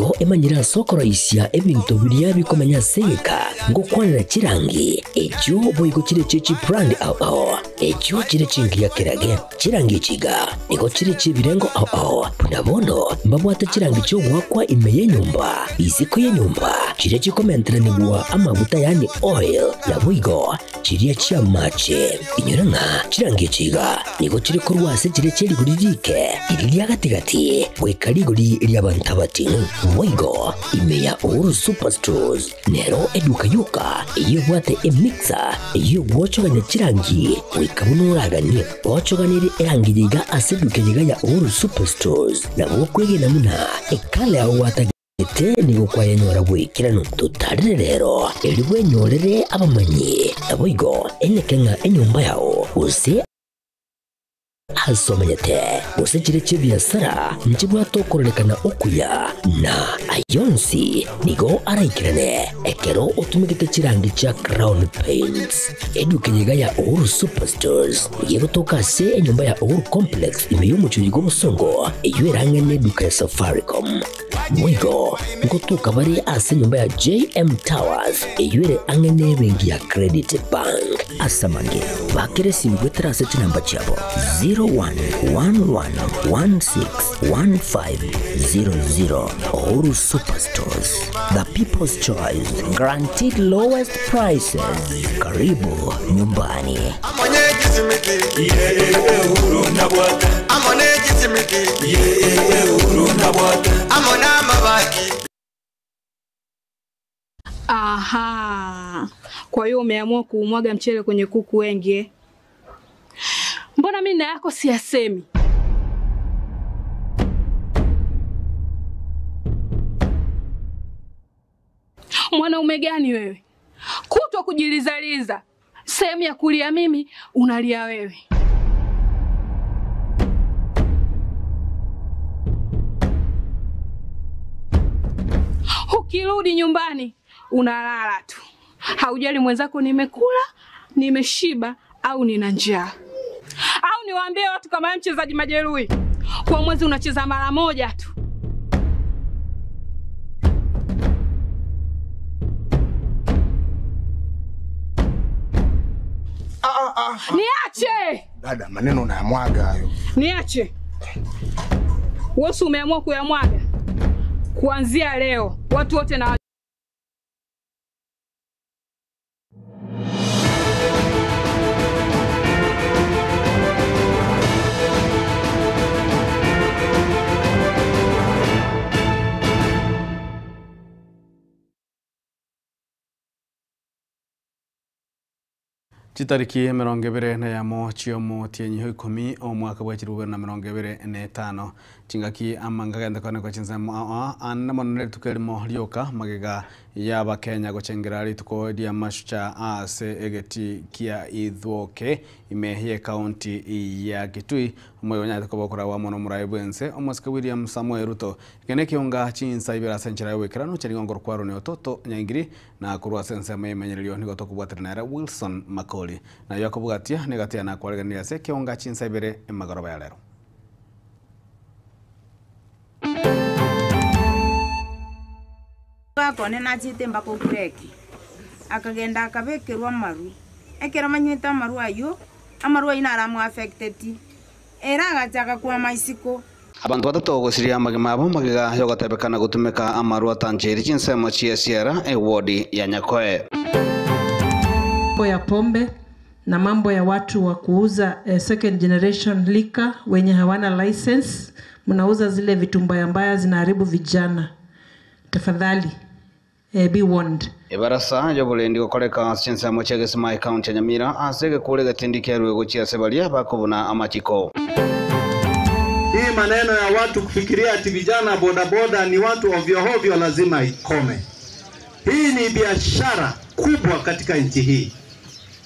Nigo emanyire ase okoroisia ebinto biria bikomenya ase egeka, ngokwanera chirangi, echio boigo chire chie chibrand ao ao, echio chire chingiya kerage. Chirangi echi iga nigo chire chi'ebirengo ao ao, buna bono mbabwate chirangi chi'ogoakwa ime y'enyomba, isiko y'enyomba, chiria chikomenteranigwa amaguta yaani oil, naboigo chiria chi'amache. Inyora ng'a chirangi echi iga nigo chire korwa ase chiria chie rigori riike, riria ria gati-gati, goika rigori ri'abanto abating'u. Boigo ime ya Uhuru Superstores nero eduka yoka eyio ebwate emixer eyio egwochogania chirangi goika buna oraganie. Gochoganerie erangi eye iga ase eduka eye iga ya Uhuru Superstores nabo okwegena buna ekala yao gwatagete. Ete nigo kwayenyora bw'ekeranu. Totarire rero, erio bwenyorere abamanyi, naboigo eneke ng'a enyomba yao, gose aase omenyete, gose chire chi'ebiasara nchibwate okororekana okuya, na ayio onsi nigo araikerane ekero otumegete chirangi chia Crown Paints. Eduka eye iga ya Uhuru Superstores nigo egotoka ase enyomba ya Uhuru Complex ime y'omochie oyo bw'obosongo, eyio erang'e neduka ya Safaricom. Boigo ngotoka bare ase enyomba ya JM Towers eyio ere ang'e nebenki ya Credit Bank. Ase amange, bakera esimi goetera ase chinamba chiabo 0111161500. Uhuru Superstores, the people's choice, guaranteed lowest prices. Karibu nyumbani. Aha. Kwa hiyo umeamua kuumwaga mchele kwenye kuku wengi eh? Mbona mimi na yako siyasemi? Mwanaume gani wewe? Kutwa kujilizaliza, sehemu ya kulia mimi unalia wewe. Ukirudi nyumbani unalala tu, haujali mwenzako nimekula, nimeshiba au nina njaa. Au niwaambie watu kama wewe mchezaji majeruhi, kwa mwezi unacheza mara moja tu. Niache, Dada, maneno unayamwaga hayo. niache. Wewe si umeamua kuyamwaga? Kuanzia leo watu wote na Chitariki 21 chi'omotienyi o ikomi omwaka bwa 2025 chingaki amanga agende koenekwa chinsemo ao ao ande mono na rituko erimo rioka magega y'abakenya gochengera rituko ria mashucha ase egeti kia Ithuoke ime y'ekaunti ya Kitui omoyo onyarete koba okoragwa amo na omorai bwense omosike William Samoei Ruto. Eke nekionga chinsa ibere ase enchera y'oboikeranu chiria ngoro kwa Ronnie Ototo Nyaingiri na korwa ase ensemo y'emenyererio nigo tokobwaterana ere Wilson Makori. Nayio akobwatia negati nakwareganirie ase ekeonga chinsa ibere emagoroba ya rero. Omogaka one nachete mpaka Okureki, akagenda akabekerwa amarwa. Ekero manywete amarwa ayio, amarwa ayio naro amoaffecteti, ere agachaka kwama isiko. Abanto batato gosiria amagima abo magega y'ogotebekana gotumeka amarwa atancheiri chinsemo chie Sierra eward ya Nyakoe. Mambo ya pombe na mambo ya watu wa kuuza second generation liquor wenye hawana license, mnauza zile vitu mbaya mbaya zinaharibu vijana. Tafadhali be warned. Ebarasa y'oborendi gokoreka ase chinsemo chia Gesima ekaunti ya Nyamira ase egekure egetindi kiarwe gochia ase baria bakobuna amachiko. Hii maneno ya watu kufikiria ati vijana bodaboda ni watu ovyo ovyo lazima ikome. Hii ni biashara kubwa katika nchi hii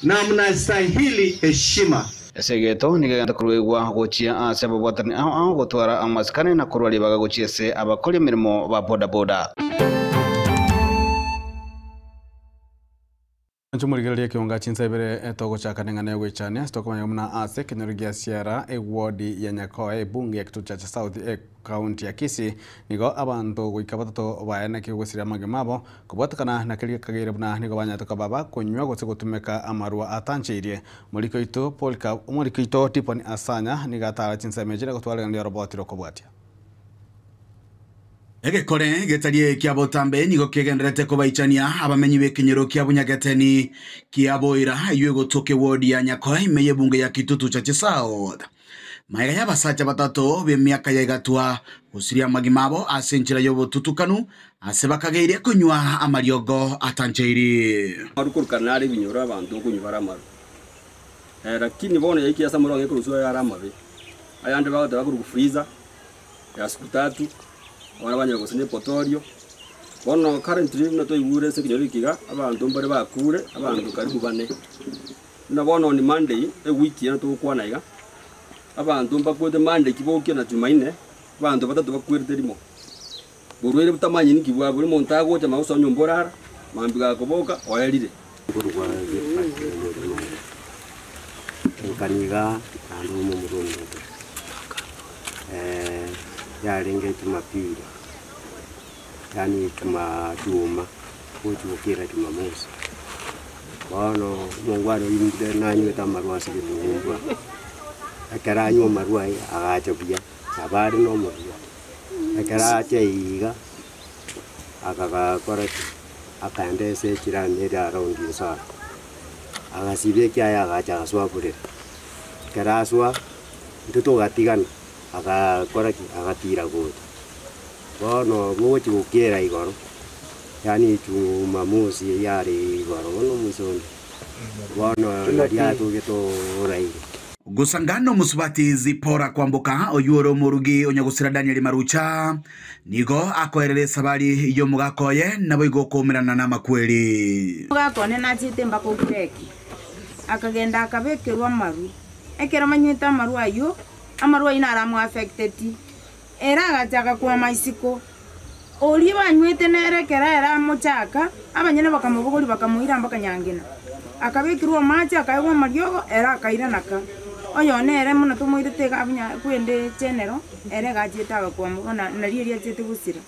na mnastahili heshima. Ase egeto nigo egento koruegwa gochia ase ababwatani ao ao gotwara amasikani na korwa ribaga gochia ase abakori emeremo ba bodaboda. Nchomorigereria ekionga chinsa ibere togochaka neng'ana ya goichania tokomanya buna ase ekenyoro gia Siara eward ya Nyakoe ebunge ya Kitutu Chache South ekaunti ya Kisii nigo abanto goika batato baenekire gosiria amagima abo kobwatekana na keria kekageire buna nigo banyarete koba bakonywa gose gotumeka amarwa atancheirie. Omoriki oito Polycarp omoriki oito Tiponi Asanya nigo atara chinsemo echi na gotwarigania oroboti rokobwatia. Egekore getari ekia botambe nigo kegenderete kobaichania abamenyi b'ekenyoro kia Bunyageteni kia Boira eyio egotoka ewodi ya Nyakoe ime y'ebunge ya Kitutu Chache South. Magega y'abasacha batato b'emiaka ya igatwa gosiria amagima abo ase enchera y'obotutukanu ase bakageire konywa amariogo atancheiri. Amaru korokana nare ebinyoro abanto okonywa bare amaru, lakini bono yaikia ase amaru ang'e korwa ayare amabe, ayande bagoteba korwa freezer ya siku tatu, abana banyora gose na epotorio. Bono currently buna twaigure ase ekenyoro eke iga, abanto mbare bakure, abanto karibu bane. Buna bono on Monday, ewiki eye togokwana iga, abanto mbakwete Monday ki bokia na Jumanne, abanto batato bakwerete rimo. Borwaire botamanyeti ninki bwabo, buri omonto agocha manya gosoa nyomba orara, mambia gakoboka oerire. Nkaniga naende omomura omonto yarenge Jumapili, yaani juma juma gochi gokera Jumamosi. Bono omongwana oyio inde nanywete amarwa ase egetugumbwa, ekero anywa amarwa aya agacha buya, nabo are na omobuya. Ekero acha iga, akagakora ki, akaenda ase echirani ere around insara, agasiba ekiaye agacha agasoa borere. Ekero asoa, intwe togatigana, agakora ki, agatira gocha. Bono gochi gokera igoro, yaani jumamosi eywo yare igoro bono omoisa onde, bono nari atogete oraire. Gosangana omosubati Zipporah Kwamboka, oyio ore omorugi o nyagosira Daniel Marucha, nigo akoerera esabari y'omogaka oye, naboigo okoumerana namakweri. Omogaka one nachete mpaka Okureki, akagenda akabekerwa amaru. Ekero manywete amaru ayio, amaru ayio naro amoaffecteti. Ere agachaka kwama isiko. Oria banywete nere ekero ere amochaka, abanyene bakamobogoria bakamoira mpaka Nyangena. Akabekerwa amache, akaegwa amariogo, ere akairanaka. Oyo nere mono tomoirete iga bunya kwende general, ere iga achiete agakwama bono nario erio achiete gosira.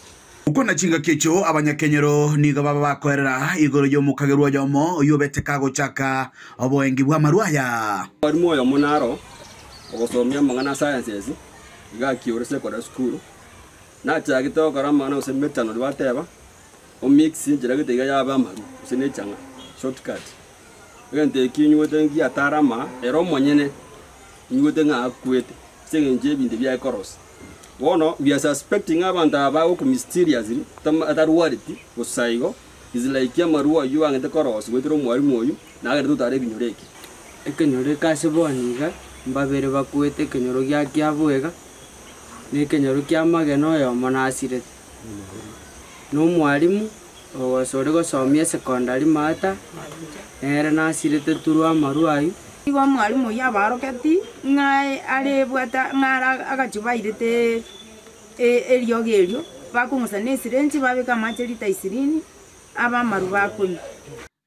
Gokwana chingaki echio abanyakenyoro nigo baba bakoerera igoro y'omokagerwa oyomo oyio obete kagochaka oboengi bw'amarwa aya. Mwalimu oyomo naro ogosomia amang'ana a sciences iga akiore secondary school, nachagete gokora amang'ana gose methanol bateba, omix enchera gete iga yabe amaru gose na echang'a shortcut. Egento ekio inywete ngiatarama ere omonyene inywete ng'a akwete ase eng'encho ebinto biaye korosia. Bono we are suspecting abanto aba bagoku mysteriously atarwareti bosa igo is like amarwa aywo ang'ete korosia goetera omwalimu oyio nagende totare ebinyoro eke. Ekenyoro eke ase bono iga, mbabere bakwete ekenyoro gia kiaboega, na ekenyoro kia magena oyomo nasirete. Na omwalimu, ogosa ore gosomia esekondari maata, nere nasirete through amarwa aywo. Igo omwalimu oyio abaoroketi ng'a arebwate ng'a ara agachuba airete eriogo erio, bakong'usa na esirenji babeka amache lita isirini, abe amaru bakonywa.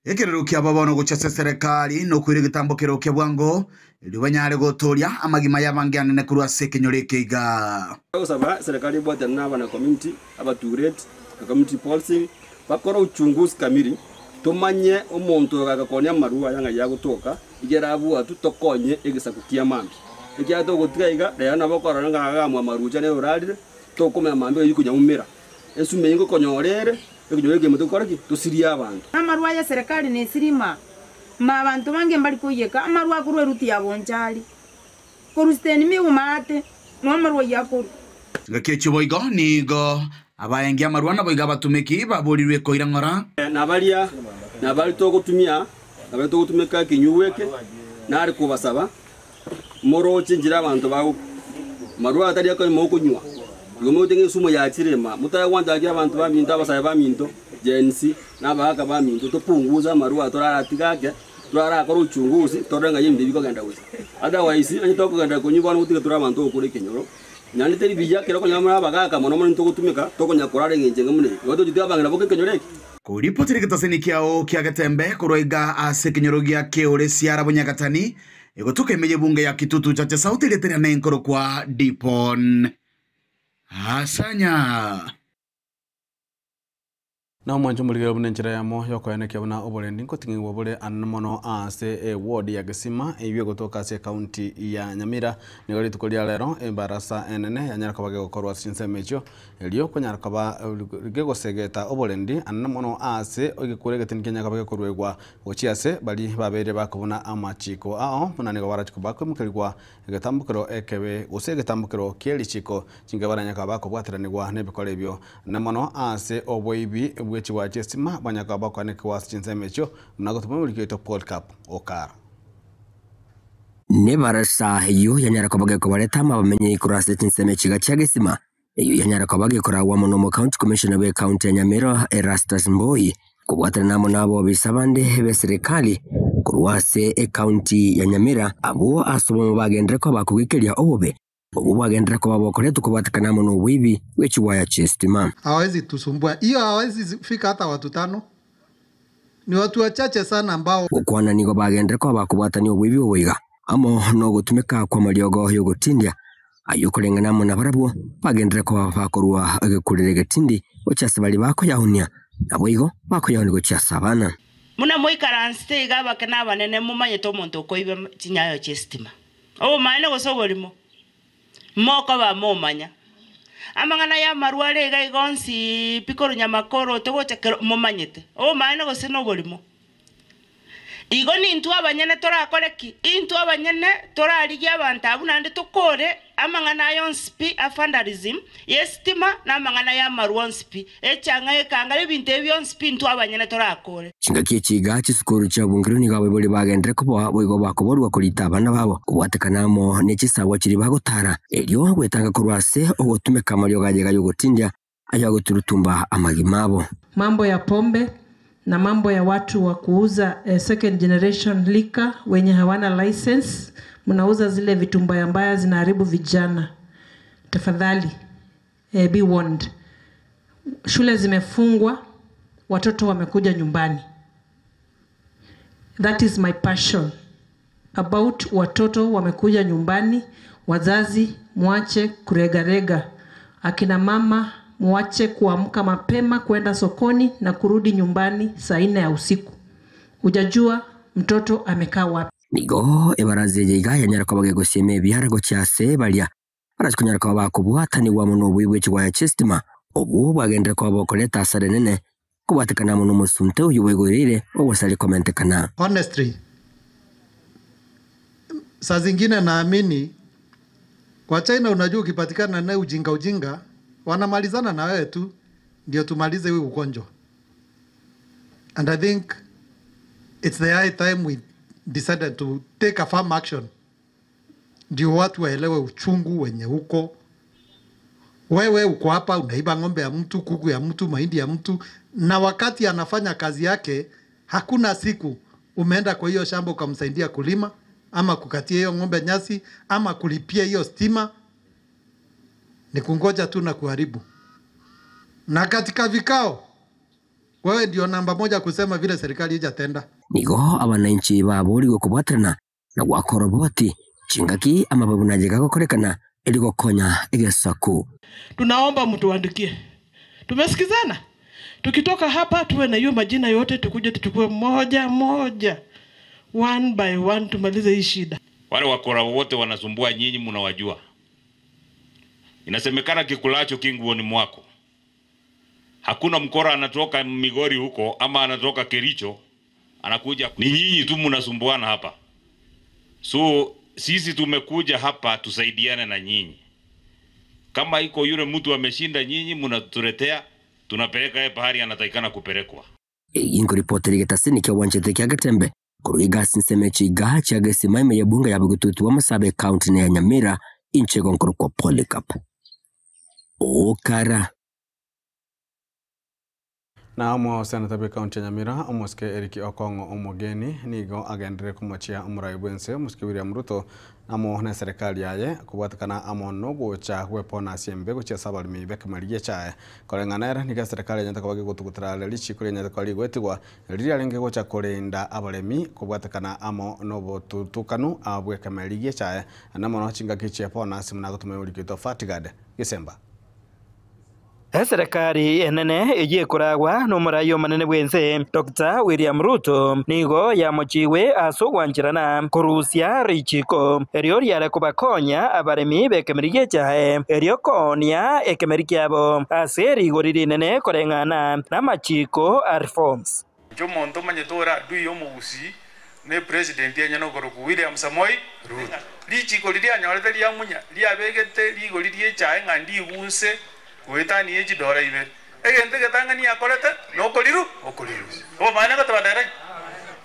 Ekerero kiabo bono gochia ase eserekari nokoira egetambo kero kia bwango, erio banyare gotooria amagima y'abange anene korwa ase ekenyoro eke iga. Gosaba serikali ebwatane na abana community, abatureti, na community policing, bakore uchunguzi kamili, tomanye omonto oyo gagakonya amarwa aya ng'ai agotoka, igere abwatwe tokonye egesaku kia mambia. Ekiagera togotiga iga, rero nabo okorora ng'a agamwa amarucha nere orarire, tokomanya mambia oyio konyaumera. Esume eye ngokonyora ere, ekenyoro ekemo tokore ki? Tosirie abanto. Amarwa aya serikali nesirima, ma abanto bange mbari koiyeka, amarwa akorwa eruti ya bonchari, korwa siteni miguma ate, no amarwa ayio akorwa. Chingaki echio boigo nigo abaengi amarwa naboigo abatumeki baborirwe koira ng'ora. Nabaria nabari togotumia, nabari togotumeka ekenyugwa eke, nare kobasaba, moroche enchera abanto bagokwa. Amarwa atari akonya mokonywa, igo mogote ng'a esumo yachire ema, motagwancha abanto baminto, abasae baminto, Gen Z, na abagaka baminto, topunguze amarwa toraratiga ake, torarakora uchunguzi, torore ng'a ebinto bikogenda gose. Otherwise, onye tokogenda konywa bono gotiga tore abanto gokora ekenyoro, naende teri buya ekero okonyora more abagaka mono mono ntogotumeka, tokonya korara eng'encho enge buna eye. Igo tochi twabang'ina boka ekenyoro eke. Koripotera egetaseni kiao kia Getembe korwa iga ase ekenyoro gia Keore Siara Bonyagatani, egotoka ime y'ebunge ya Kitutu Chache South erieta riane nkorokwa Dipon Asanya. Na omwancho omorigere buna enchera eyemo y'okoenekia buna oborendi nkoting'igwa bore anene mono ase eward ya Gesima eyio egotoka ase ecounty ya Nyamira. Nigo rituko ria rero ebarasa enene yanyara koba gegokorwa ase chinsemo echio erio konyara koba gegosegeta oborendi anene mono ase egekuro egetindi kianyara koba gekoruegwa gochia ase baria babeire bakobuna amachiko ao buna nigo barachi koba bakoimokerigwa Egetambokero ekebe, gose egetambokero kie richiko, chinka baranyaka bakobwateranigwa nebikora ebio, na mono ase oboibi bwe chigwa chi'estima banyaka bakoanekigwa ase chinsemo echio, buna gotoma omoriki oito Polycarp Okara. Nebarasa eyio yanyara koba gekobareta amabamenyi korwa ase chinsemo echiga chia gesima, Eyio yanyara koba gekoragwa mono omo County Commissioner bwe County ya Nyamira Erastus Mboi kobwaterana amo nabobisa bande b'eserekari korwa ase ecounty ya Nyamira abwo ase obomo bagenderere koba bakogekeria obobe obwo bwagenderera koba bokoretwa kobwatekana amo noboibi bwe chiwaya chi'esitima. Hawawezi tusumbua. Hiyo hawawezi fika hata watu tano. Ni watu wachache sana ambao. Gokwana nigo bagenderere koba bakobwatania oboibi obo iga amo nogotumeka kw'amariogo y'ogotindia Ayio koreng'ana amo nabarabwo bagenderere koba bakorua egekurero egetindi gochia ase baria bakoyaunia, naboigo bakoyaunia gochia ase abana. Buna moikaransete iga abake na abanene momanyete omonto okoiba chinyayo chi'esitima, obomaene gose oborimo, mokoba momanya. Amang'ana y'amarwa are iga iga onsi pi korwa nyamakoro togocha kero momanyete, obomaene gose noborimo. Igo nintwe abanyene torakore ki? Intwe abanyene torarigie abanto abwo naende tokore amang'ana aya onsi pi a vandalism y'esitima na amang'ana y'amarwa onsi pi, echang'a ekangara, ebinto ebi bionsi pi intwe abanyene torakore. Chingaki echi iga chisukuru chiabungirwe nigo abaibori bagenderere koboa boigo bakoborigwa korita abana babo kobwatekana amo ne chisagwa chiria bagotara, erio gwetanga korwa ase ogotumeka amariogo aye iga y'ogotindia ayagoturutumba amagima abo. Mambo ya pombe na mambo ya watu wa kuuza eh, second generation liquor wenye hawana license, mnauza zile vitu mbaya mbaya zinaharibu vijana. Tafadhali eh, be warned. Shule zimefungwa, watoto wamekuja nyumbani. That is my passion about watoto wamekuja nyumbani. Wazazi mwache kuregarega, akina mama mwache kuamka mapema kwenda sokoni na kurudi nyumbani saa nne ya usiku. Hujajua mtoto amekaa wapi. Nigo ebaraza eye iga yanyara koba gegosiema ebiara gochia ase baria barache konyara koba bakobwatanigwa amo noboibi bwe chigwaya chi'esitima, obwo bwagenderere koba bokoreta asara enene kobwatekana amo nomosunte oyio bwaigoreire ogosaria komentekana. Honestly, saa zingine naamini kwa China, unajua ukipatikana naye ujinga ujinga wanamalizana na wewe tu ndio tumalize huu ugonjwa. And I think it's the high time we decided to take a firm action, ndio watu waelewe uchungu wenye uko. Wewe uko hapa unaiba ng'ombe ya mtu, kuku ya mtu, mahindi ya mtu, na wakati anafanya kazi yake, hakuna siku umeenda kwa hiyo shamba ukamsaidia kulima ama kukatia hiyo ng'ombe nyasi ama kulipia hiyo stima. Ni kungoja tu na kuharibu. Na katika vikao wewe ndio namba moja kusema vile serikali haijatenda. Nigo abananchi baborigwe kobwaterana na goaka oroboti chingaki amababu naye gagokorekana eri gokonya egesaku. Tunaomba mtuandikie. Tumesikizana? Tukitoka hapa tuwe na hiyo majina yote, tukuje tuchukue moja moja, one by one, tumalize hii shida. Wale wakora wote wanasumbua nyinyi, mnawajua. Inasemekana kikulacho kinguoni mwako. Hakuna mkora anatoka Migori huko ama anatoka Kericho anakuja. Ni nyinyi tu mnasumbuana hapa. So sisi tumekuja hapa tusaidiane na nyinyi. Kama iko yule mtu ameshinda nyinyi, mnatuletea, tunapeleka yeye pahali anatakikana kupelekwa. Eyio nkoripota ere egetasini kia obwanchete kia Getembe korwa egasi nsemo echiga chia Gesima ime y'ebunge ya Bogetutu bw'Amasaaba ecounty na ya Nyamira inche igo nkorokwa Polycarp Okara. Na omoseneta bwe county ya Nyamira omosike Eric Okong'o Omogeni nigo agenderere komochia omorai bwense omosike William Ruto amo na eserekari yaye kobwatekana amo nogocha gwepona ase embe gochia ase abaremi bekemeri gi'echae. Koreng'ana ere nigo eserekari enyarete koba gegotugutera are richiko rianyarete koba rigoetigwa riria riarenge gocha korenda abaremi kobwatekana amo nobotutukanu bw'ekemeri gi'echae na mono chingaki chi'epona ase buna agotumia omoriki oito Fatgard Gesemba. Eserekari enene eyio ekoragwa nomorai omonene bw'ense, Doctor William Ruto, nigo yamochigwe ase ogwancherana korusia richiko erio riare kobakonya abaremi b'ekemeri gi'echae erio koonia ekemeri kiabo ase rigori rinene koreng'ana namachiko a reforms. Inche omonto omanyete ore adui y'omogusii ne president enyene okorokwa William Samoei Ruto. Richiko riria anyorete riamunya riabegete rigori ri'echae ng'a ndigunse goetania echidora ibere. Egento egetang'ani akorete nokoriru okorirusia. Obomani agoteba nere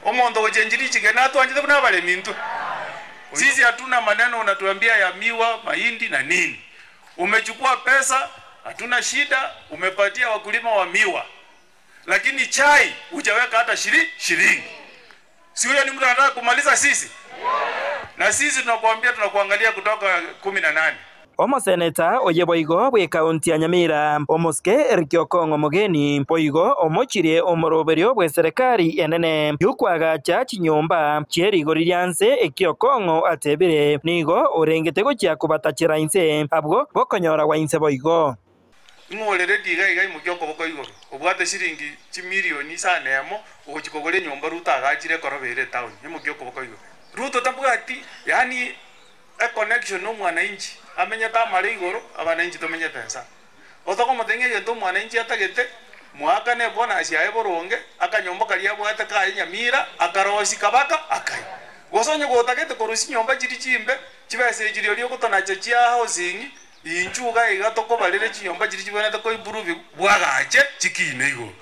omonto ogochenchia richiko eri natwanchete buna abaremi intwe. Sisi hatuna maneno unatuambia ya miwa, mahindi na nini. Umechukua pesa hatuna shida umepatia wakulima wa miwa. Lakini chai hujaweka hata shiri, shilingi. Si huyo ni mtu anataka kumaliza sisi? Na sisi tunakuambia tunakuangalia kutoka 18. Omoseneta oye boigo bw'ekaunti ya Nyamira, omosike Eric Okong'o Omogeni, boigo omochirie omoroberio bw'eserekari enene y'okoagacha chinyomba chie rigori ria nse eki Okong'o atebire nigo orengete gochia kobatachera inse abwo bokonyoragwa inse boigo. Ing'o ore ready iga iga aimokie okoboko igoro, obwate shilingi chimilioni isano emo, ogochia kogora enyomba Ruto agachire ekoroba ere etown, aimokie okoboko igoro. Ruto tabwati yaani econnection na omwananchi, amenyete amare igoro, abananchi tomenyete nsa. Otokomotebia ng'a egento omwananchi atagete, moakane ebonus yaye boronge, akanyomba karia abwate kaye Nyamira, akarosia kabaka akaye. Gose onye gotagete korusia chinyomba chiria chimbe, chibesa echi rirorio ogotonacha chia housing, Inchuo iga iga tokobarera chinyomba chiria chibwenerete koimprove bwagache chikiine igoro.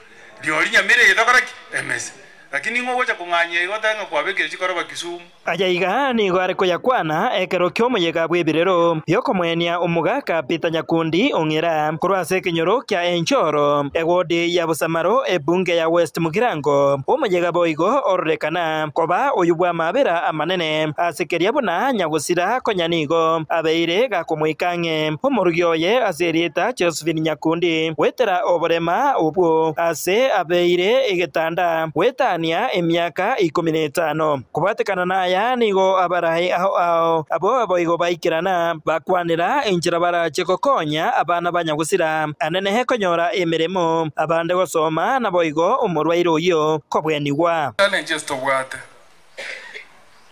Riori nyamira eye tokora ki? Emese. Lakini ning'o ogocha kong'anyia igo otebe ng'a kwabekire chikoroba Kisumu? Aya iga nigo are koyakwana ekero ki'omoyega bw'ebirero bi'okomoenia omogaka Peter Nyakundi Ong'era korwa ase ekenyoro kia Enchoro, ewodi ya Busamaro, ebunge ya West Mugirango. Omoyega boigo ororekana koba oyio bw'amaabera amanene ase keria buna nyagosira konya nigo abeire gakomoika ang'e omorugi oye ase erieta Josephine Nyakundi goetera oborema obwo ase abeire egetanda goetania emiaka ikomi na etano. Kobwatekana naya nigo abaraai ao ao abwo boigo baikerana bakwanera enchera barache gokonya abana ba nyagosira anenehe konyora emeremo, abande gosoma naboigo omorwaire oyio kobwenigwa. Challenges tobwate,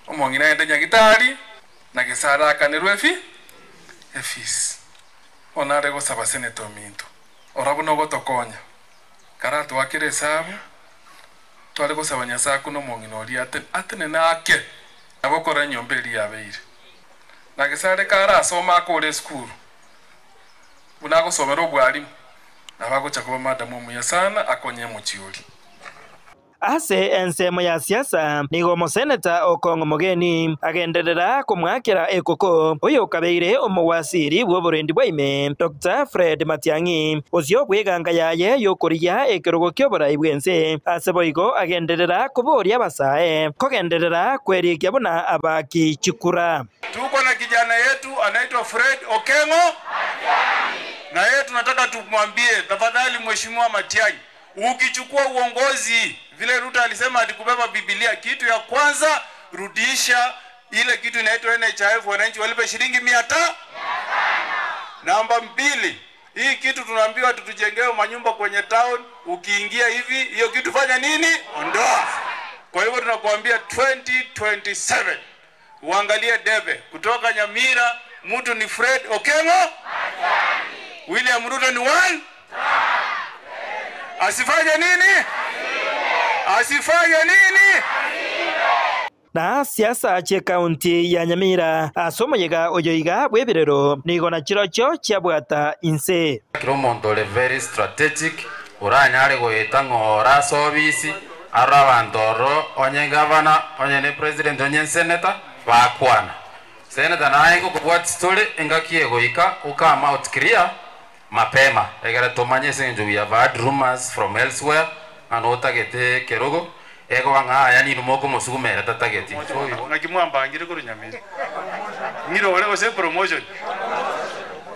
omong'ina aende nyagitari na gesare aakanerwe efi efees. Bono nare gosaba senator ominto, ora buna ogotokonya, karatoakere esabu, tware gosaba Nyasae akune omong'ina oria ate atenene ake, nabo okora enyomba eria yabeire. Na gesare karasome akore esukuru, buna agosomera obwarimu, nabo agocha koba madam omuya sana akonye emochie oria. Ase ensemo ya siasa, nigo omoseneta Okong'o Mogeni agenderera komwakera ekoko oyokabeire omowasiri bw'oborendi bwa ime, Doctor Fred Matiang'i, bosio bw'eganga yaye y'okorigia ekerogo ki'oborai bw'ense. Ase boigo agenderera koboria abasae kogenderera kwerikia buna abaaki chikura. Tuko na kijana yetu anaitwa Fred Okeng'o na yeye tunataka tumwambie, tafadhali Mheshimiwa Matiang'i, ukichukua uongozi vile Ruto alisema ati kubeba Biblia, kitu ya kwanza rudisha ile kitu inaitwa NHIF, wananchi walipe shilingi 500. Namba mbili, hii kitu tunaambiwa tutujengewe manyumba kwenye town, ukiingia hivi hiyo kitu fanya nini? Ondoa. Kwa hivyo tunakuambia 2027 uangalie debe kutoka Nyamira, mtu ni Fred Okengo, William Ruto ni one, asifanye nini? Asifanye nini? Na siasa chi'ekaunti ya Nyamira ase omoyega oyo iga bw'ebirero nigo na chirochio chiabwata inse. Kera omonto ore very strategic oranyare goeta ng'a ore ase obisi arore abanto ororo onye gavana onye ne president onye senator bakwana. Senator naye ngokobwatia tore engaki egoika o come out clear. Mapema egere tomanye ase eng'encho we have heard rumours from elsewhere ng'a notagete ekerogo, egoba ng'a aya ninwe mokomosuguma ere tatageti. So we. Ng'aki mwambangire korwa Nyamira? Ng'irore gose promotion?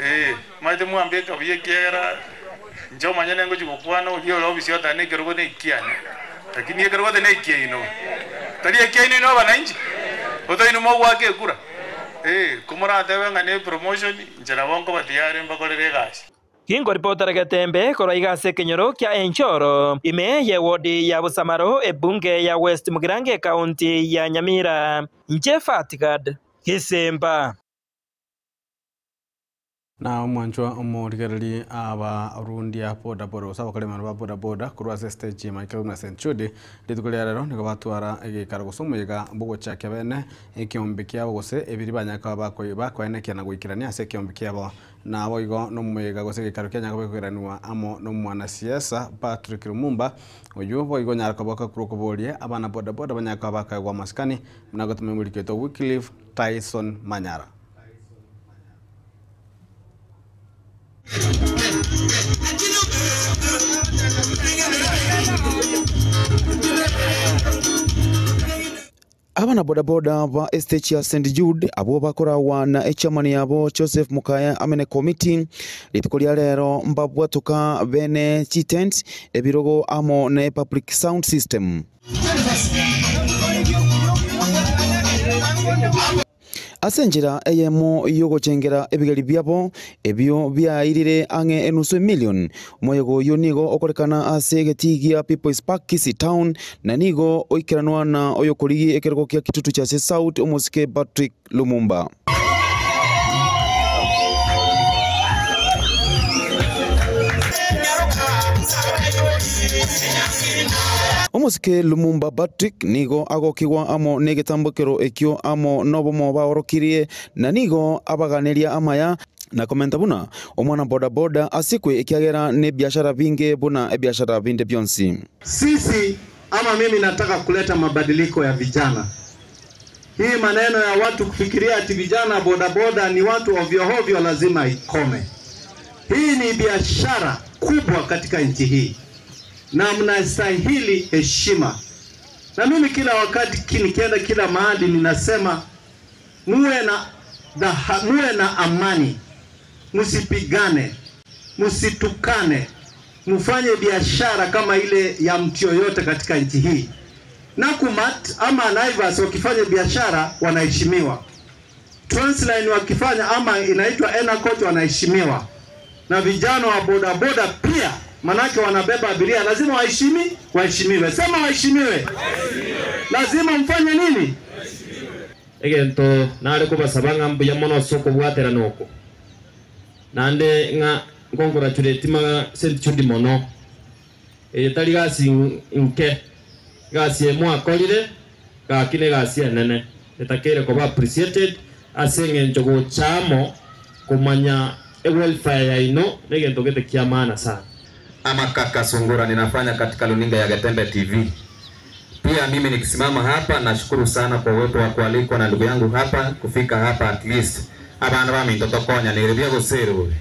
Ee, maete mwambeka buya ekiagera inche omonyene ngochia gokwana oria ore ofisi otari na ekerogo na ekiane, lakini ekerogo tari na ekiaino. Tari ekiaino inwe abananchi? Otaino mogoaka ekura? Ee, komoratebe ng'a ne promotion, inche nabo nkoba tiyari mbakorere egasi. Gingoripotera Getembe korwa iga ase ekenyoro kia Enchoro, ime y'ewodi ya Busamaro, ebunge ya West Mugirango ekaunti ya Nyamira. Inche Fatgad Gisimba. Na omwanchwa omorigereria abarundia bodaboda gose abakoremani ba bodaboda korwa ase estage ya Michael na St Jude rituko ria rero nigo batwara egeikaro gose omoyega bwogochakia bene ekeombe kiabo gose ebiri banyare koba bakoenekia na goikerania ase ekeombe kiabo. Naboigo nomoyega gose egeikaro kianyare koba gekoiranigwa amo nomwanasiasa Patrick Lumumba oywo boigo onyare koba okakurwa okoboria abana bodaboda banyare koba bakaegwa amasikani buna gotoma emoriko oito Wycliffe Tyson Manyara. Abana bodaboda ba estage ya St Jude abwo bakoragwa na echairman yabo Joseph Mukaya ame ne committee rituko ria rero mbabwatoka bene chitent ebirogo amo ne public sound system. Ase enchera eyemo y'ogochengera ebigeri biabo ebio biairire ang'e enusu emilion. Omoyega oyio nigo okorekana ase egetii gia People's Park Kisii Town na nigo oikeranwa na oyokorigia ekerogo kia Kitutu Chache South omosike Patrick Lumumba. Omosike Lumumba Patrick nigo agokigwa amo negetambokero ekio amo nobomo baorokirie na nigo abaganeria amaya na komenta buna omwana bodaboda asikwe ekiagera nebiashara binge buna ebiashara binde bionsi. Sisi ama mimi nataka kuleta mabadiliko ya vijana. Hii maneno ya watu kufikiria ati vijana bodaboda ni watu ovyo ovyo lazima ikome. Hii ni biashara kubwa katika nchi hii na mnastahili heshima. Na mimi kila wakati nikienda kila mahali ninasema muwe na amani, msipigane, msitukane, mfanye biashara kama ile ya mtu yoyote katika nchi hii. Nakumatt ama Naivas wakifanya biashara wanaheshimiwa, Transline wakifanya ama inaitwa Enacoch wanaheshimiwa, na vijana wa bodaboda pia, manake wanabeba abiria, lazima waheshimiwe. Sema waheshimiwe. Lazima mfanye nini? Egento nare kubasaba ng'a mbuya mono ase okobwatera noko. Naende ng'a nkongratulate ma St Jude mono. Eye tari gasi nke, gasi emwakorire, gaki ne gasi enene. Etakeire koba appreciated ase eng'encho gochamo komanya ewelfare yaino negento gete kia maana sana. Ama kaka Sungura, ninafanya katika luninga ya Getembe TV. Pia mimi nikisimama hapa nashukuru sana kwa uwepo wa kualikwa na ndugu yangu hapa kufika hapa at least abana ba minto tokonya niribia guseru.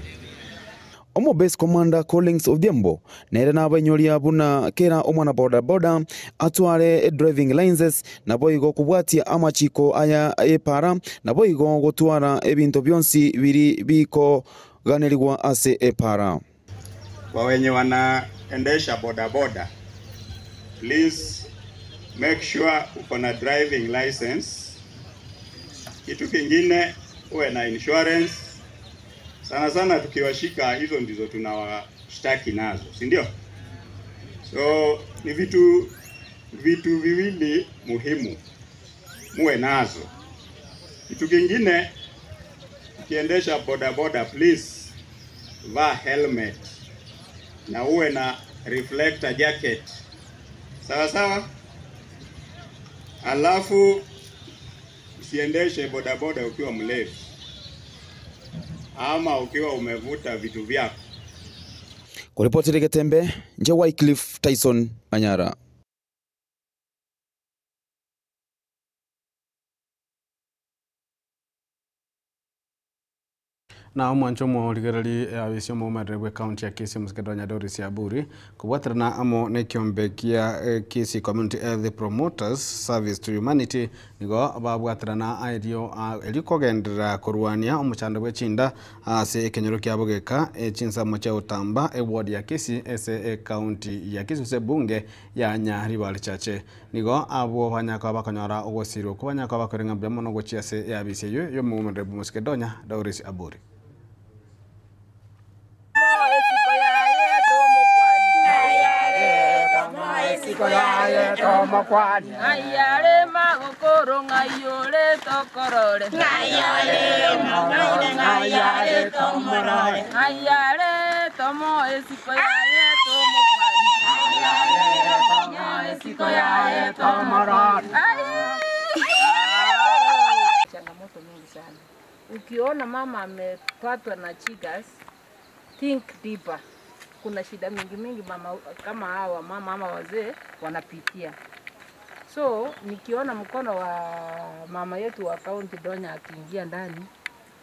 Omo base commander Collins Odhiambo nere nabainyoria buna kera omwana boda boda atware driving licenses naboigo kubwatia amachiko aya epara naboigo gotwara ebinto bionsi biri biko ganerigwa ase epara. Kwa wenye wanaendesha boda boda, please make sure uko na driving license. Kitu kingine uwe na insurance. Sana sana tukiwashika hizo ndizo tunawashtaki nazo, si ndio? So ni vitu viwili muhimu muwe nazo. Kitu kingine, ukiendesha boda boda please vaa helmet na uwe na reflector jacket. Sawa sawa? Alafu usiendeshe boda boda ukiwa mlevi ama ukiwa umevuta vitu vyako. Kuripoti Getembe, nje Wycliffe Tyson Manyara. Na omwancho omorigereri abisi omoumerere bwe county ya Kisii Musikedonya Doris Aburi kobwaterana amo nekiombe kia Kisii Community Health Promoters Service to Humanity nigo babwaterana erio erio kogenderera korwania omochando bwe chinda ase ekenyoro kia Bogeka chinsamo chia Utamba eward ya Kisii ase ecounty ya Kisii ase ebunge ya Nyaribari Chache. Nigo abwo banyaka bakonyora ogosirwa okwo banyaka bakorenga mbuya mono gochia ase eabisi eywo ya omoumerere bwa Musikedonya Doris Aburi. Changamoto mingi sana. Ukiona mama amepatwa na chigas, think deeper. Kuna shida mingi mingi mama kama hawa mama ama wazee wanapitia. So nikiona mkono wa mama yetu wa kaunti Donya akiingia ndani,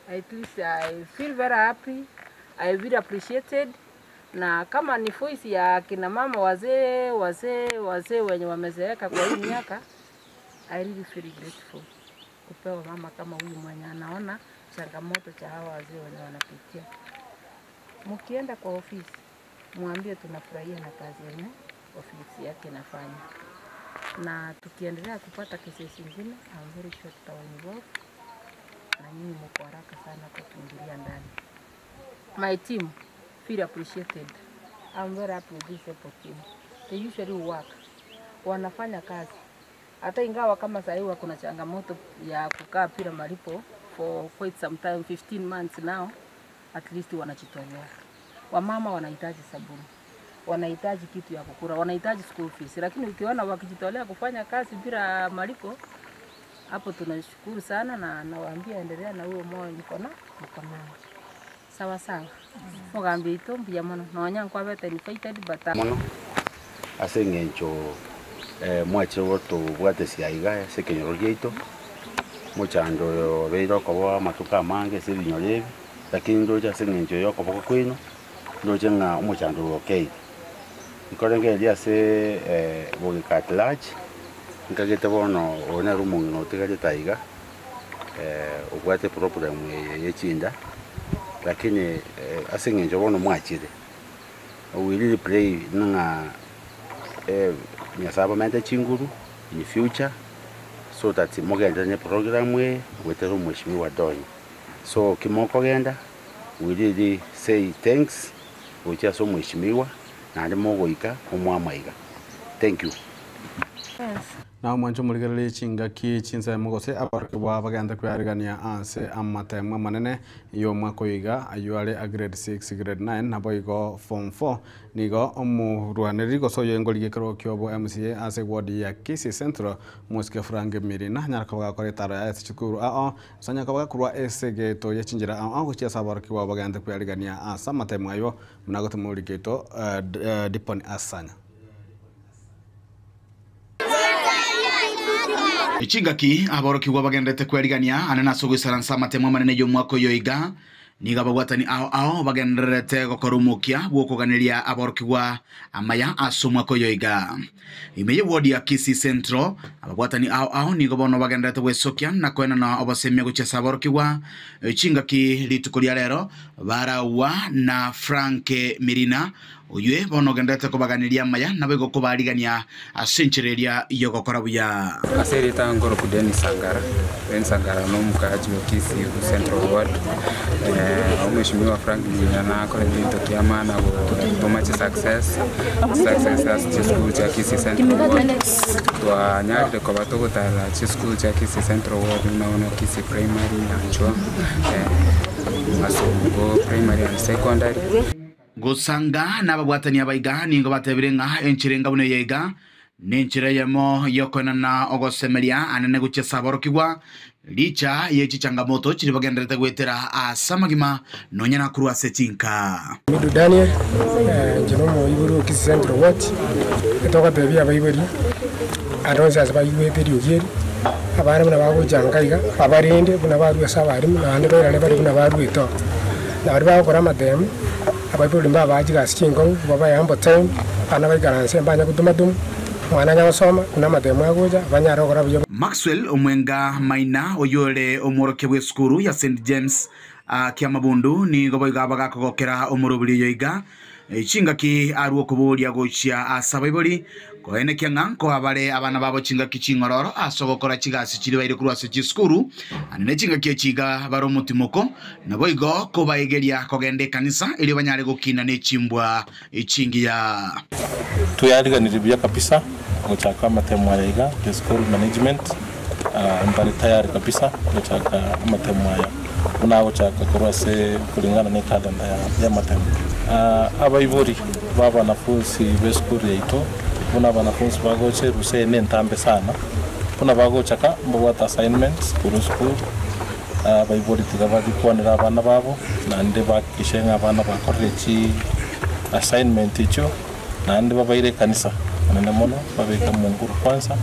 at least I feel very happy, I feel appreciated. Na kama ni voice ya kina mama wazee wazee wazee wenye wamezeeka kwa hii miaka, I really feel grateful kupewa mama kama huyu mwenye anaona changamoto cha hawa wazee wenye wanapitia. Mkienda kwa ofisi, mwambie tunafurahia na kazi yenye ofisi yake inafanya, na tukiendelea kupata kesi zingine, I'm very sure tutawa involve na nyinyi mko haraka sana kwa kuingilia ndani. My team feel appreciated. I'm very happy with this support team. They usually work, wanafanya kazi hata ingawa kama sahii wako na changamoto ya kukaa bila malipo for quite some time 15 months now, at least wanajitolea. Wamama wanahitaji sabuni, wanahitaji kitu ya kukula, wanahitaji school fees, lakini ukiona wakijitolea kufanya kazi bila malipo, hapo tunashukuru sana, na nawaambia endelea na huo moyo mko na mko nao. Sawa sawa, mugambie itu mbuya mono nonya nkwabete invited but mono ase eng'encho mwachire gotobwate ciaiga ase ekenyoro giaito mochando oyo obeire okoboa amatuko amange ase ebinyoro ebi lakini ndoche ase eng'encho ya okoboko kwaino ndoche ng'a omochando oyo okeire. Nkorengereria ase bogeka at large nkagete bono oyo nere omong'ina otigarete aiga obwate problem eye ya echinda lakini ase eng'encho bono mwachire we really pray ng'a Nyasaye abamente chinguru in future so that mogenderere na eprogram eye goetera omweshimiwa Donya. So kimokogenda we really say thanks gochia ase omweshimiwa naende mogoika omwamaiga. Thank you. Na omwancho omorigereria chingaki chinsemo gose abarokigwa bagende kwearigania ase amatemo amanene ya omwaka oyo iga aywo are a grade 6, grade 9 nabo igo form 4 nigo omorwanereri gose oyo engori gekero kia obo MCA ase ward ya Kisii Central Mosike Frank Mirina nyara koba gakora etaro yaye ase chikuru ao ase onyara koba gakorwa ase egeto ya chinchera ao ao gochia ase abarokigwa bagende kwearigania ase amatemo aywo buna gotema origeto Dipon Asanya. Chingaki aborokigwa bagenderete kwerigania ane ase ogoisaransa amatemo amanene y'omwaka oyo iga nigo ababwatani ao ao bagendererete gokora omokia bw'okoganeria aborokigwa amaya ase omwaka oyo iga. Ime ya ward ya Kisii Central ababwatani ao ao nigo bono bagenderete gwesokia na koenana obosemia gochia ase aborokigwa chingaki rituko ria rero baraua na Frank Mirina oywe bono ogenderete kobaganiria amaya nabo igo kobarigania ase enchera eria y'ogokora buya. Ase erieta nkoroku Dennis Sangara, Dennis Sangara na omokaachi wa Kisii Central Ward. Omweshimiwa Frank Mirina nakorete ebinto kia maana gotoma chisuccess, chisuccess ase chisukuru chia Kisii Central Ward. Twanyarire koba togotara chisukuru chia Kisii Central Ward buna bono Kisii Primary, Nyanchwa, Masongo Primary and Secondary. Gosanga nababwatani abaiga nigo batebire ng'a enchera enga buna eye iga nenchera eyemo yokoenana ogosemeria anene gochia ase aborokigwa richa ye chichangamoto chiri bagenderete goetera ase amagima nonya nakorwa ase chinka. Midu Daniel, inche na omoibori o Kisii Central Ward, etogotebia abaibori ande onsi ase baigwete eriogi eri, abana buna bagocha nka iga, babarende buna barue ase abarimu, naende bairane bare buna baruete oo. Na baria bagokora amatemu, abaibori mbabae chigasi chinkong'u, babae ample time, abana baikaranse mbanya gotuma tuma, omwana anya gosoma, buna amatemu agocha, banyare gokora buya. Maxwell Omwenga Maina oyio ore omworokia bw'esukuru ya St James Kiamabundu nigo boigo abagakogokera omorobiri oyo iga chingaki arwe okoboria gochia ase abaibori koenekia ng'a nkoa bare abana babo chingaki ching'ororo ase ogokora chigasi chiria baire korwa ase chisukuru naende ne chingaki echi iga bare omotimoko naboigo kobaegeria kogenda ekanisa erio banyare gokina ne chimbwa chingiya. Tweyariganirie buya kabisa gochaka amatemo aya iga, the school management mbare tayari kabisa gochaka amatemo aya buna agochaka korwa ase kulingana ne calendar y'amatemo. Abaibori ba abanafunsi b'esukuru yaito buna abanafunsi bagocha erusa eye nentambe sana, buna bagochaka mbabwate assignments korwa esukuru, abaibori tiga babikwanere abana babo naende bahakikishe ng'a abana bakorire chi assignment echio naende babaire ekanisa anene mono babeke omonguru kwanza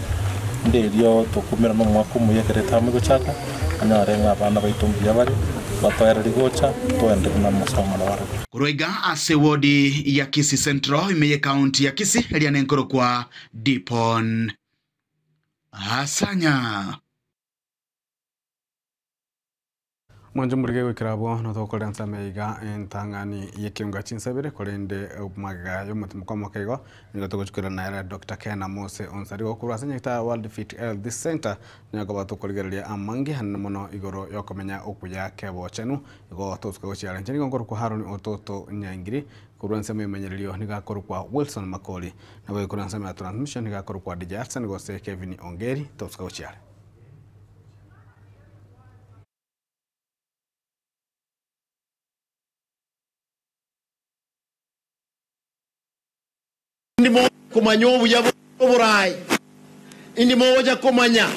nde erio tokumerana omwaka omuya ekero etamu egochaka onyore ng'a abana baito mbuya bare batoereria gocha toende buna amasomo nabarabwo. Korwa iga ase ewodi ya Kisii Central ime y'ecounty ya Kisii eria nenkorokwa Dipon Asanya. Mwanche morigie goikera abwo notogokorera ensemo iga entang'ani y'ekeunga chinsabere korende magega y'omotimoko omoke igo nigo togochikera nere Dr. Ken Amose Onsari gokorwa ase Nyagetari World Fit Health Center nigo koba tokorigereria amange anene mono igoro y'okomenya okuya kebochenu igo tosuka gochiara inche nigo nkorokwa Haron Ototo Nyaingiri korwa ensemo y'emenyererio nigo akorokwa Wilson Makori nabo korwa ensemo ya transmission nigo akorokwa DJ Hudson gose Kevin Ongeri tosuka gochiara. Indi mogocha komanya obuya bw'oboraai, indi mogocha komanya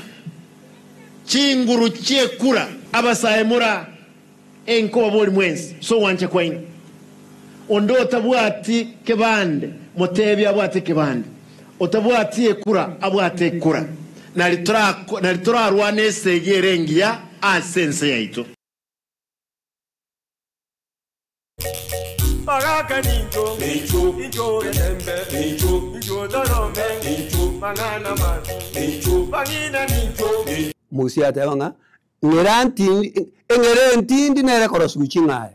chinguru chi'ekura. Abasae mora enkoba bori mwensi ase ogwancha kwaino. Onde otabwati kebande, motebie abwate ekebande, otabwati ekura abwate ekura, nari torarwane esegi ere engiya ase ense yaito. Bagaka nincho, nincho, nincho getembe, nincho, nincho torome, nincho, mang'ana mabi, nincho, bang'ina nincho. Musa ateba ng'a ng'era ntindi, eng'era entindi nere ekorosiwa ching'aya,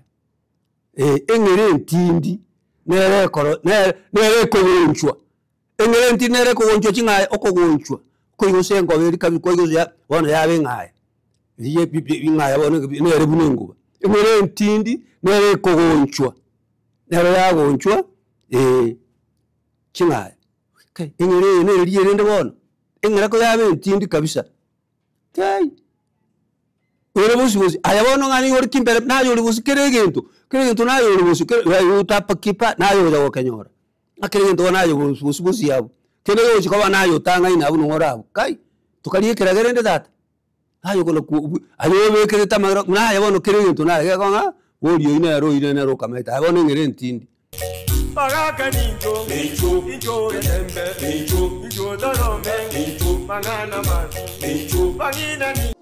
eh, eng'era entindi nere ekoro nere nere ekogonchwa, eng'era entindi nere ekogonchwa ching'aya okogonchwa, koigose engobe eria kabisa koigose ya bono yaba eng'aya, riria pi pi eng'aya bono nere buna enguba. Eng'era entindi nere ekogonchwa, nero yagonchwa ching'aya. Kai, eng'era eye nere riria rende bono, eng'era koyaba entindi kabisa, kai, ore bosio bosio, aye bono ng'a nigo ore kimbere naye ore bosio kera egento, kera egento naye ore bosio kera aye otapa keep naye ogocha gokenyora, ng'a kera egento bono naye bosio bosio bosio abwo, kende gegochi koba naye otang'aine abwo nong'o ore abwo, kai, tokaria ekerago rende tata, Aye okona ku aye obekerete amagera buna aye bono kera egento naye gekogera ng'a boria oyio nere oire nere okamaete aye bono eng'era entindi. Bagaka nincho, nincho, nincho getembe, nincho, nincho torome, nincho, mang'ana mabi, nincho, bang'ina ni.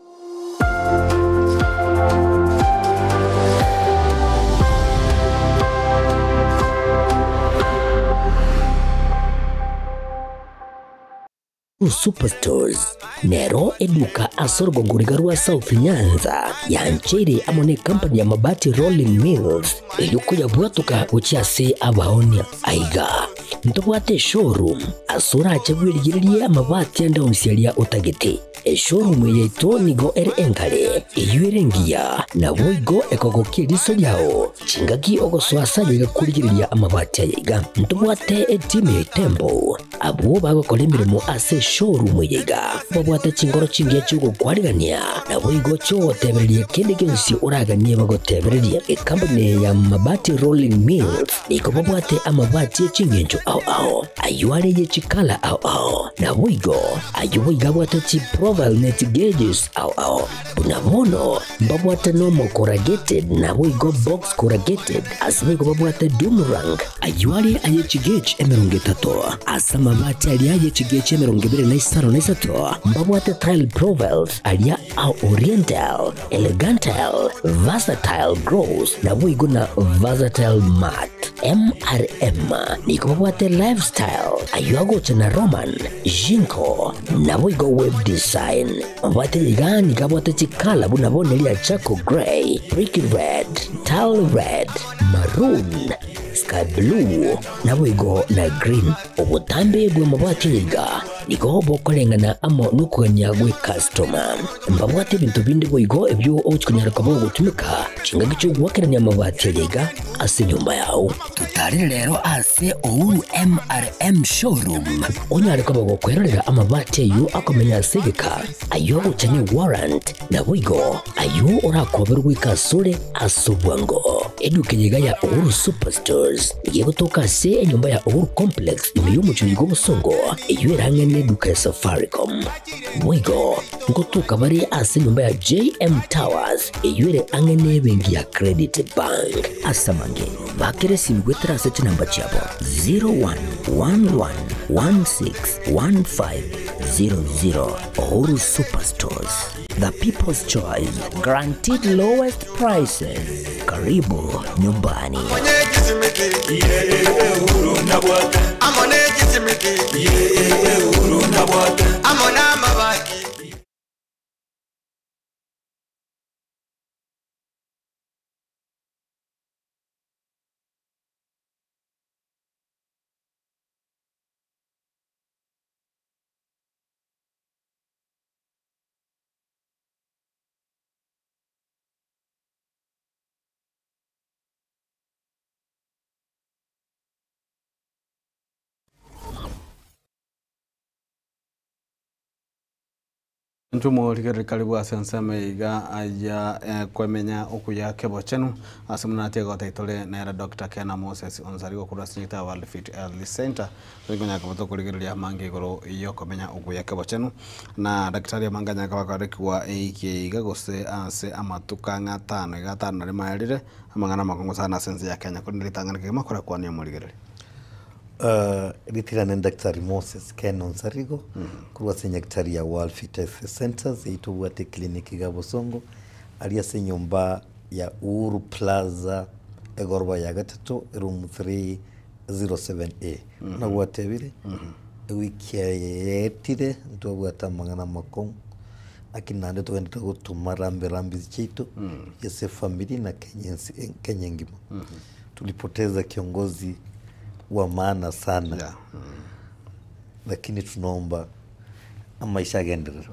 Superstores nero eduka ase orogongo riga rwa South Nyanza yancheire amo ne company ya Mabati Rolling Mills erio koyabwatoka gochia ase abaonia. Aiga ntobwate eshowroom ase orache bwerigererie amabati ande onsi aria otagete. Eshowroom eye yaito nigo ere enkare, eyio ere engiya, naboigo ekogokia eriso riao chingaki ogosoa ase aye iga korigereria amabati aya iga. Ntobwate etimu ya Itembo Abwo bagokora emeremo ase eshowroom eye iga babwate chinkoro chingiya chi'ogokwarigania, naboigo chi'ogotebereria kende gionsi oraganie bagotebererie. Ekampuni eye ya Mabati Rolling Mills nigo babwate amabati e chingencho ao ao, ayio are ye chikala ao ao, naboigo ayio boigo abwate chiprofile ne chigauges ao ao. Buna bono mbabwate normal corrugated naboigo box corrugated, ase boigo babwate doom rank, ayio are aye chigauge 30 ase amabati. Amabati aria yechigechi 23 mbabwate tile profiles aria a oriental, elegantal, versatile gross naboigo na versatile mat. MRM nigo babwate lifestyle ayo agocha na Roman, Jinko naboigo web design. Mabwate iga nigo abwate chikala buna bono eria charcoal grey, brick red, tile red, maroon, sky blue naboigo na green. Obotambe bwa mabwate iga nigo bokoreng'ana amo nokogania gwe customer. Mbabwate ebinto binde boigo ebio ogochikonyara koba ogotumeka chingaki chiogwakerania amabati aya iga ase enyomba yao. Totarire rero ase Uhuru MRM showroom onyare koba gokwerorera amabati ayio akomenya ase egeka ayio agocha ne warrant naboigo ayio orakoberwe goika asore ase obwango. Eduka eye iga ya Uhuru Superstores nigo egotoka ase enyomba ya Uhuru Complex ime y'omochie oyo bw'obosongo eyio erang'ane eduka ya Safaricom. Boigo ngotoka bare ase enyomba ya JM Towers eyio ere ang'e n'ebenki ya Credit Bank. Ase amange bakere esimi goetera ase chinamba chiabo 0111161500. Uhuru Superstores, the people's choice, guaranteed lowest prices. Karibu nyumbani. Ntumo rigereri karibu ase ensemo iga aya kwemenya okuya kebochenu ase munati gotaitore nera Dr. Kena Moses Onsari gokurwa ase nyagitari World Fit Health Center torikonyaka botokorigeriria amange igoro yokomenya okuya kebochenu na daktari amange anyaka bakarekiwa eiki iga gose ase amatuka ng'a atano iga atano nari maerire amang'ana amakongo sana ase ense ya Kenya korende ritang'ani kegima korakwania omorigereri. Ritigane Daktari Moses Ken Onsarigo korwa ase nyagetari ya World Fit Health Centers eyio tobwate eclinic iga Bosongo aria ase enyomba ya Uhuru Plaza egoroba ya gatato eroom 307A. Buna gwatebire ewiki eye yaetire ntwabwate amang'ana amakong'u lakini naende togenderete gotoma rambi rambi chiaito ase efamiri na Kenya ense Kenya engima. Tulipoteza kiongozi wa maana sana yeah. Lakini tunaomba amaisha agenderere.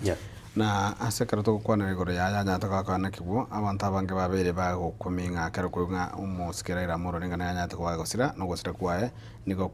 Yeah. Na ase ekero togokwanera igoro yaye anyarete goakana kigwo abanto abange babeire bagokumia ng'a ekero korwa ng'a omosike Raila Amolo Odinga naye anyarete koba agosira na ogosira kwaye nigo.